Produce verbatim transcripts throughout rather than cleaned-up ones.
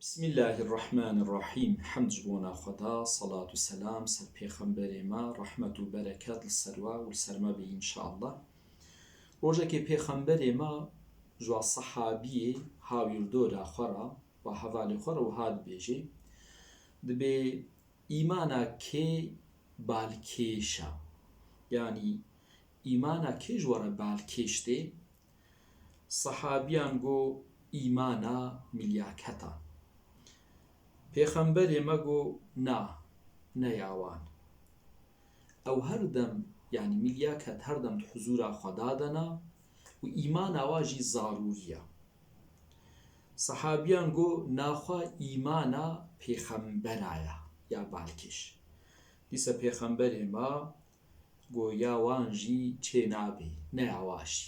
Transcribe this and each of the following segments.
Bismillahirrahmanirrahîm. Hemd ji bona Xweda, selat û selam ser pêxemberê me, rehmet û bereket li ser we û li ser me be înşallah. Rojekê pêxemberê me ji wa sehabiyê hawîrdora xwe re, wa hevalê xwe re wiha dibêjê, dibê, îmana kê balkêş e? Yanî îmana kê ji we re balkêş tê? Sehabiyan got, îmana milyaketan. Pêxemberê me got, na, ne ya wan. Ew her dem, yanî milyaket her dem di huzûra Xweda de ne û îmana wa jî zarûrî ye. Sehabiyan got, naxwe îmana pêxembera ye, ya balkêş. Dîsa pêxemberê me got, ya wan jî çê nabê, ne ya wa jî.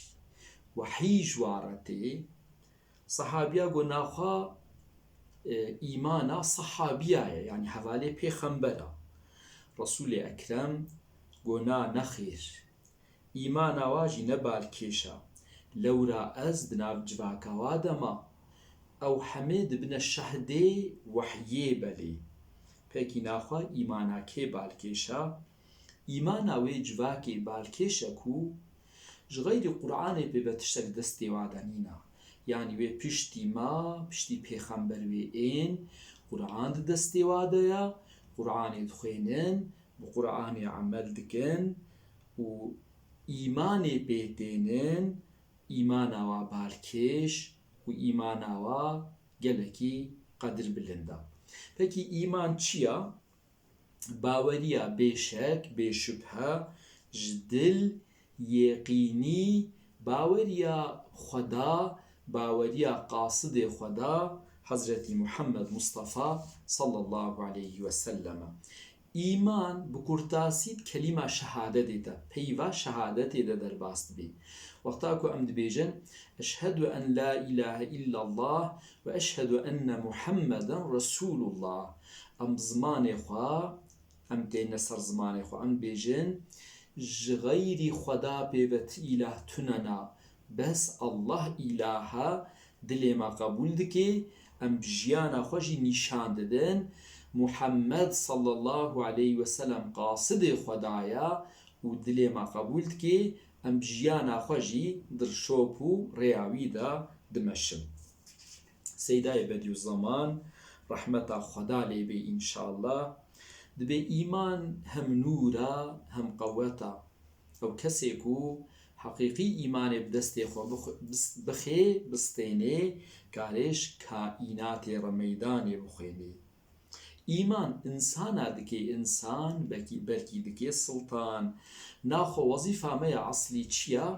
Wehî ji wa re tê. Sehabiya got, naxwe, e, îmana sehabiya ye, yanî hevalê pêxembera. Resûlê Ekrem got, na, nexêr. Îmana wa jî ne balkêş e. Lewra ez di nav civaka wa de me. Ew hemê dibine şehdê wehyê belê. Pekî naxwe îmana kê balkêş e? Îmana wê civakê balkêş e ku ji xeyrî Qur'anê pê ve tiştek destê wa de nîne. Yanî wê piştî me, piştî pêxember wê ên, Qur'an di destê wa de ye, Qur'anê dixwênin, bi Qur'anê emel dikin û îmanê pê tênin, îmana wa balkêş û îmana wa gelekî qedirbilind e. Pekî îman çi ye? Baweriya bêşek, bêşubhe, ji dil, yêqînî, baweriya Xweda, baweriya qasidê Xweda, Hezretî Muhammed Mustafa sallallahu aleyhi ve sellem e. Îman bi kurtasî di kelîma şehadetê de, peyva şehadetê de derbas dibê. Wexta ku em dibêjin, "Eşhedü en la ilahe illallah ve eşhedü enne Muhammeden Resulullah." Em bi zimanê xwe, em têne ser zimanê xwe, em bêjin, ji xeyrî Xweda pê ve ti îlah tune na, bes Allah îlah e, dilê me qebûl dike, em bi jiyana xwe jî nîşan didin, Muhammed sallallahu aleyhi ve sellem qasidê Xweda ye û dilê me qebûl dike, em bi jiyana xwe jî di rişop û rêya wî de dimeşin. Seydayê Bedîuzzeman, rehmeta Xweda lê bê înşallah, dibê îman hem nûr e, hem qewet e. Ew kesê ku heqîqî îmanê bi destê xwe bix-, bis-, bixê, bistênê, karê ji kaînatê re meydanê bixwênê. Îman însana dike însan, belkî, belkî dike siltan. Naxwe wezîfa me ya eslî çi ye?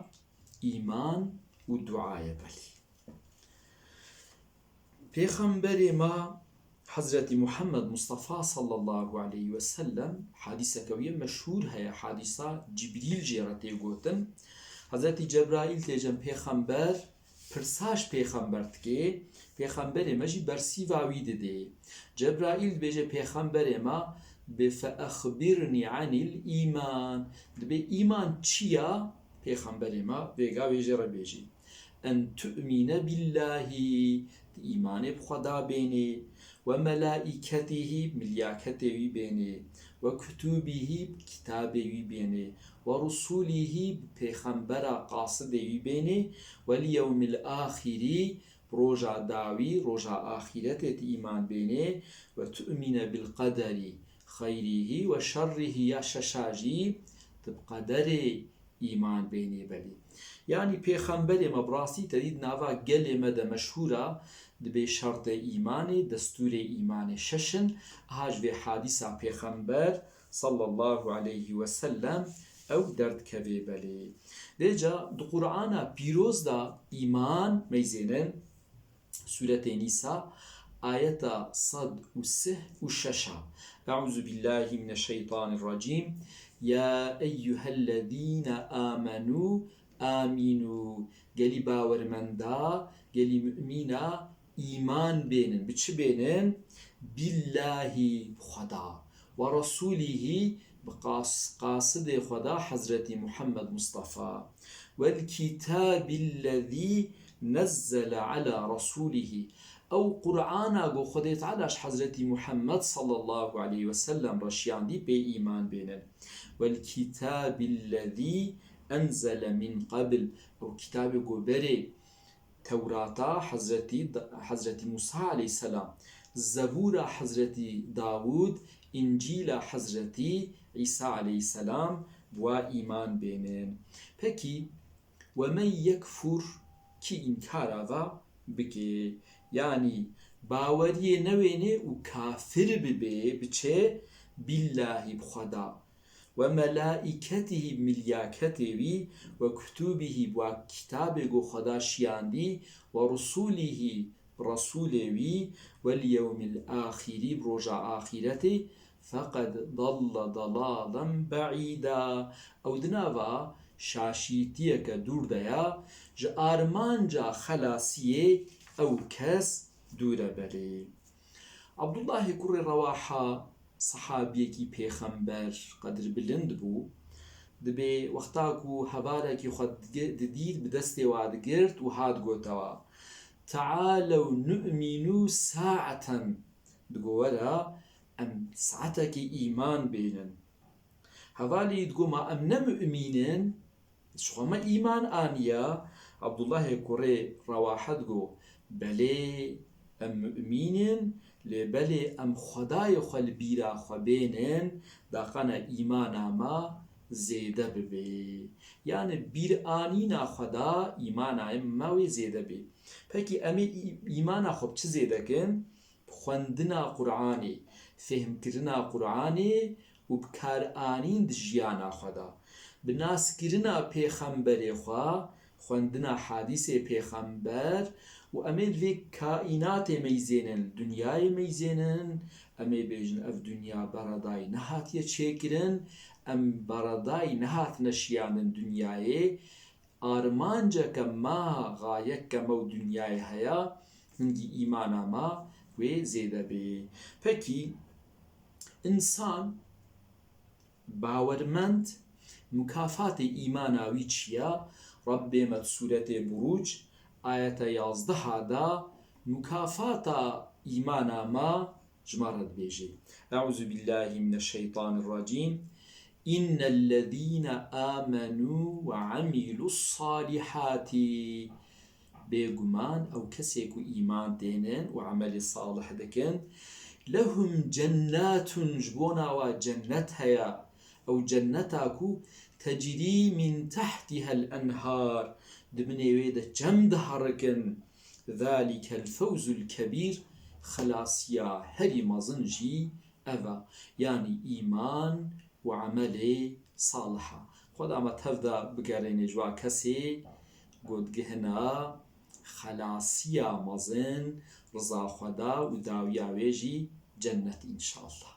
Îman û dua ye belê. Pêxemberê me Hezretî Muhammed Mustafa sallallahu aleyhi ve sellem, hadîseke wî ye meşhûr heye, hadîsa Cibrîl jê re tê gotin. Hezretî Cebraîl tê cem pêxember, pirsa ji pêxember dike, pêxemberê me jî bersîva wî didê. Cebraîl dibêje pêxemberê me, dibê, "Fe exbirnî anîl îman." Dibê îman çi ya? Pêxemberê me vêga wê jê re bêjî. "En tu'mine billahî", tu îmanê bi Xweda bênê, "ve melaîketihî", milyaketê wî bênê, "ve kutubihî", bi kitabê wî bênê, "ve rusulihî", bi pêxembera qasidê wî bênê, "vel yewmil axirî", bi roja dawî, roja axîretê tu îman bênê, "ve tu'mine bil qederî xeyrihî ve şerrihî", ya şeşa jî tu bi qederê îman bênê belê. Yanî pêxemberê me bi rastî tedî di nava gelê me de meşhûr e, dibê şertê îmanê, destûrê îmanê şeş in, aha ji vê hadîsa pêxember sallallahu aleyhi ve sellem ew derdikevê belê. Vêca di Qur'ana pîroz de îman meyzênin, Sûretê Nîsa, ayeta sed û sih û şeş a. Eûzubillahimineşşeytanirracîm. Ya eyyuhellezîne âmenû âmînû. Gelî bawermenda, gelî mu'mîna îman bênin. Bi çi bênin? Billahî, bi Xweda. Ve resûlihî, bi qas-, qasidê Xweda Hezretî Muhammed Mustafa. Vel kitabillezî nezzele ala resûlihî. Ew Qur'ana ku Xwedê Teala ji Hezretî Muhammed sallallahu aleyhi ve sellem re şiyandî pê îman bênin. Vel kitabillezî enzele min qabl. Ew kitabê ku berê Tewrata Hezretî, Hezretî Musa aleyhisselam, Zebûra Hezretî Dawûd, Încîla Hezretî Îsa aleyhisselam, bi wa îman bênin. Pekî, "Ve men yekfur", kî înkara va bike, yanî baweriyê newêne û kafir bibe, biçe, "billahî", bi Xweda, "ve melaîketihî", milyaketê wî, "ve kutubihî", bi wa kitabê ku Xweda şiyandî, "ve rusulihî", bi resûlê wî, "vel yewmil axirî", bi roja axîretê, "feqed dalle dalalen beîda". Ew di nava şaşîtiyeke dûr de ya, ji armanca xelasiyê ew kes dûr e berê. Abdullahê kurê Rewaha, sehabiyekî pêxember, qedirbilind bû. Dibê wexta ku hevalekî xwe digi-, didît, bi destê wa digirt û hat gotewa, "Tealew nu'minu sa'eten." Digo, "Were, em saetekê îman bênin." Hevalî digo, "Ma em ne mu'mîn in?" Ji xwe me îman aniya. Abdullahê kurê Rewaha digo, "Belê, em mu'mîn in, lê belê em Xwedayê xwe li bîra xwe bênin, daqana îmana me zêde bibe." Yani bîranîna Xweda îmana me wê zêde bê. Pekî em ê î-, îmana xwe bi çi zêde kin? Bi xwendina Qur'anê, fêhmkirina Qur'anê û bi karanîn di jiyana xwe de. Bi naskirina pêxemberê xwe, xwendina hadîsê pêxember û em ê li vê kaînatê meyzênin, li dinyayê meyzênin, em ê bêjin, ev dinya beredayî nehatiye çêkirin, em beredayî nehatine şiyandin dinyayê, armanceke me, gayeke me û dinyayê heye, hingî îmana me wê zêde bê. Pekî, însan bawermend, mukafatê îmana wî çi ye? Rebbê me di sûretê Burûc, ayeta yazdeha de, mukafata îmana me ji me re dibêje. Eûzubillahî mineşşeytanirrecîm. Înnellezîne âmenû ve amîlûssalîhâtî. Bêguman ew kesê ku îman tênin û emelê salih dikin, lehum cennatun, ji bona wa cennet heye. Ew cenneta ku tecrî min tehtihel enhar, di binê wê de çem diherikin. Zalikel fewzul kebîr, xelasiya herî mezin jî ev e. Yanî îman û emelê saliha. Xweda me tev de bigerêne ji wa kesê ku digihine xelasiya mezin, riza Xweda û dawiya wê jî cennet, înşallah.